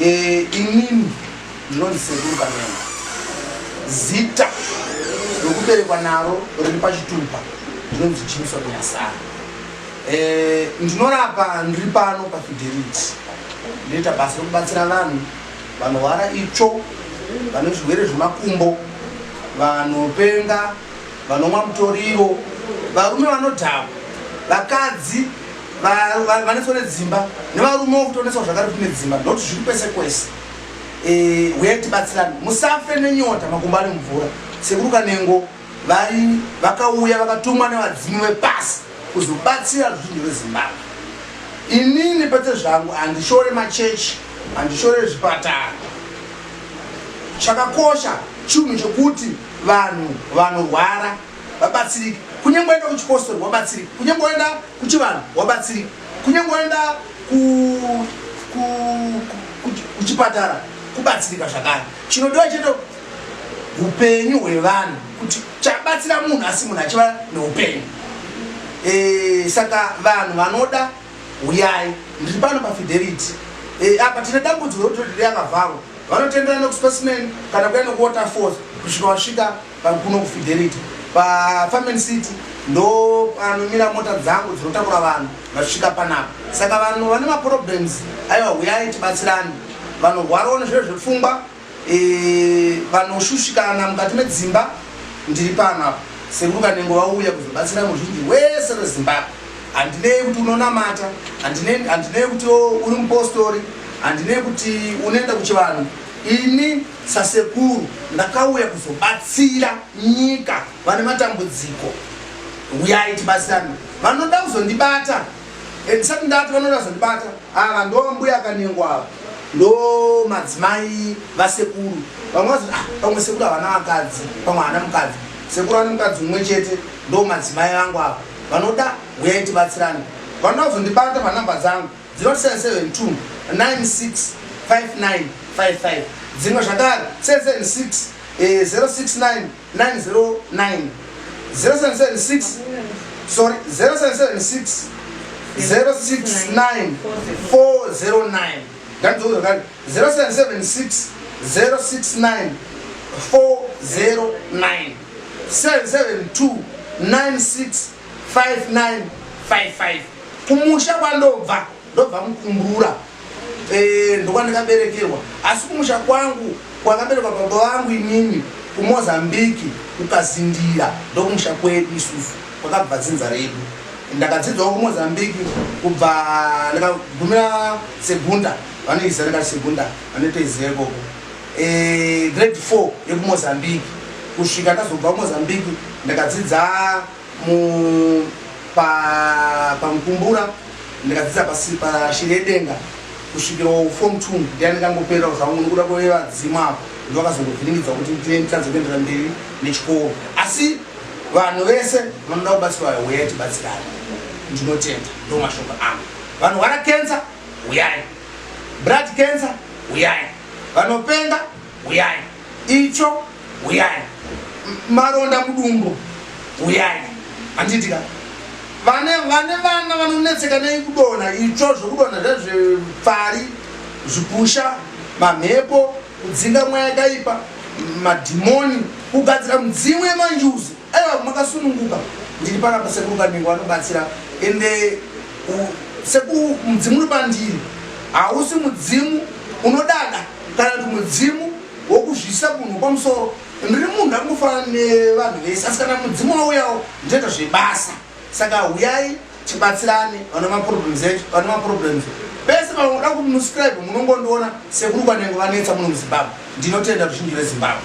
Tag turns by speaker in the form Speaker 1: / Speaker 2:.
Speaker 1: E, inini ndinonzi Sekuru Kanengo. Zita rokuberekwa naro riri pachitupa ndinonzi Jimson Nyasara. E, ndinorapa ndiri pano paFidelity. Ndinoita basa rokubatsira vanhu vanorwara itsvo, vane zvirwere zvemakumbo, vanopenga, vanomwa mutoriro, varume vanodhakwa, vakadzi vanetswa nedzimba nevarume vokutoneswa zvakare kuti nedzimba ndokuti zviri kwese kwese. Eh, huyai tibatsirane, musafe nenyota, makumbo ari mvura. Sekuru Kanengo vari vakauya vakatumwa nevadzimu vepasi kuzobatsira ruzhinji rweZimbabwe. Inini pete zvangu handishore machechi, handishore zvipatara. Chakakosha chinhu chekuti vanhu vanorwara vabatsirike. Kunyange waenda kuchipostori wabatsirika, kunyange waenda kuchivanhu wabatsirika, kunyange waenda kuchipatara kubatsirika zvakare. Chinodiwa chete upenyu hwevanhu, kuti chabatsira munhu asi munhu achiva neupenyu. E, saka vanhu vanoda huyai, ndiri pano paFidelity. E, apa tine dambudziko rekuti yakavharwa, vanotendera nekuSpecimen kana kuya nekuWaterfalls kusvika vasvika kuno kuFidelity paFarm City, ndo panomira mota dzangu dzinotakura vanhu vasvika panapa. Saka vanhu vane maproblems, aiwa, huyai tibatsirane. Vanorwarawo nezviro zvepfungwa, e, vanoshushikana mukati medzimba, ndiri panapa. Sekuru Kanengo vauya kuzobatsira muzhinji wese weZimbabwe. Handinei kuti unonamata, handinei kuti uri mupostori, handinei kuti unoenda kuchivanhu. Ini sasekuru ndakauya kuzobatsira nyika. Vane matambudziko, uyai tibatsirane. Vanoda kuzondibata, ndisati ndati vanoda kuzondibata, ava ndo mbuya Kanengo, ava ndo madzimai vasekuru. Vamwe vazoti, ah, pamwe sekuru havana vakadzi, pamwe havana mukadzi. Sekuru vane mukadzi mumwe chete, ndo madzimai vangu ava. Vanoda, uyai tibatsirane. Vanoda kuzondibata panhamba dzangu dzinoti 772 96 5955, dzimwe zvakare 776 069 909, 0776, sorry, 0776 069 409. Ngandidzoke zvakare: 0776 069 409, 772 96 5955. Kumusha kwandobva, ndobva Mukumbura, e, ndokwandakaberekerwa, asi kumusha kwangu kwakaberekwa baba vangu inini kuMozambiki, kuKazindira, ndokumusha kwedu isusu kwakabva dzinza redu. Ndakadzidzawo kuMozambiki kubva ndakagumira segunda, vanoiziva ndakati segunda, vanotoiziva ikoko, e, grade 4 yekuMozambiki. Kusvika ndazobva kuMozambiki, ndakadzidza paMukumbura, ndikadzidza paShiri Yedenga kusvikira form 2. Ndiya ndikangopera zvangu nokuda kwevadzimu apo ndovakazongovhiringidzwa kuti nditadze kuendera mberi nechikoro. Asi vanhu vese vanoda kubatsirwa, huyai tibatsirane. Ndinotenda, ndo mashoko angu. Vanorwara cancer, huyai. Blood cancer, huyai. Vanopenga, huyai. Itsvo, huyai. Maronda mudumbu, huyai. Handitika vane vane vana vanonetseka nekudonha itsvo, zvekudonha zvezvepfari, zvipusha, mamhepo, kudzinga mweya yakaipa, madhimoni, kugadzira mudzimu yemanjuzu, aiwa, makasununguka. Ndiri panapa, Sekuru Kanengo vanobatsira. Ende sekuru, mudzimu uri pandiri hausi mudzimu unodada kana kuti mudzimu wokuzviisa munhu pamusoro. Ndiri munhu akangofanana nevanhu vese, asi kana mudzimu wauyawo ndinoita zvebasa. Saka huyai tibatsirane. Vane maproblems echo, vane maproblems pese panoda kuti muscribe, munongondiona. Sekuru Kanengo vanetsa muno muZimbabwe. Ndinotenda ruzhinji rweZimbabwe.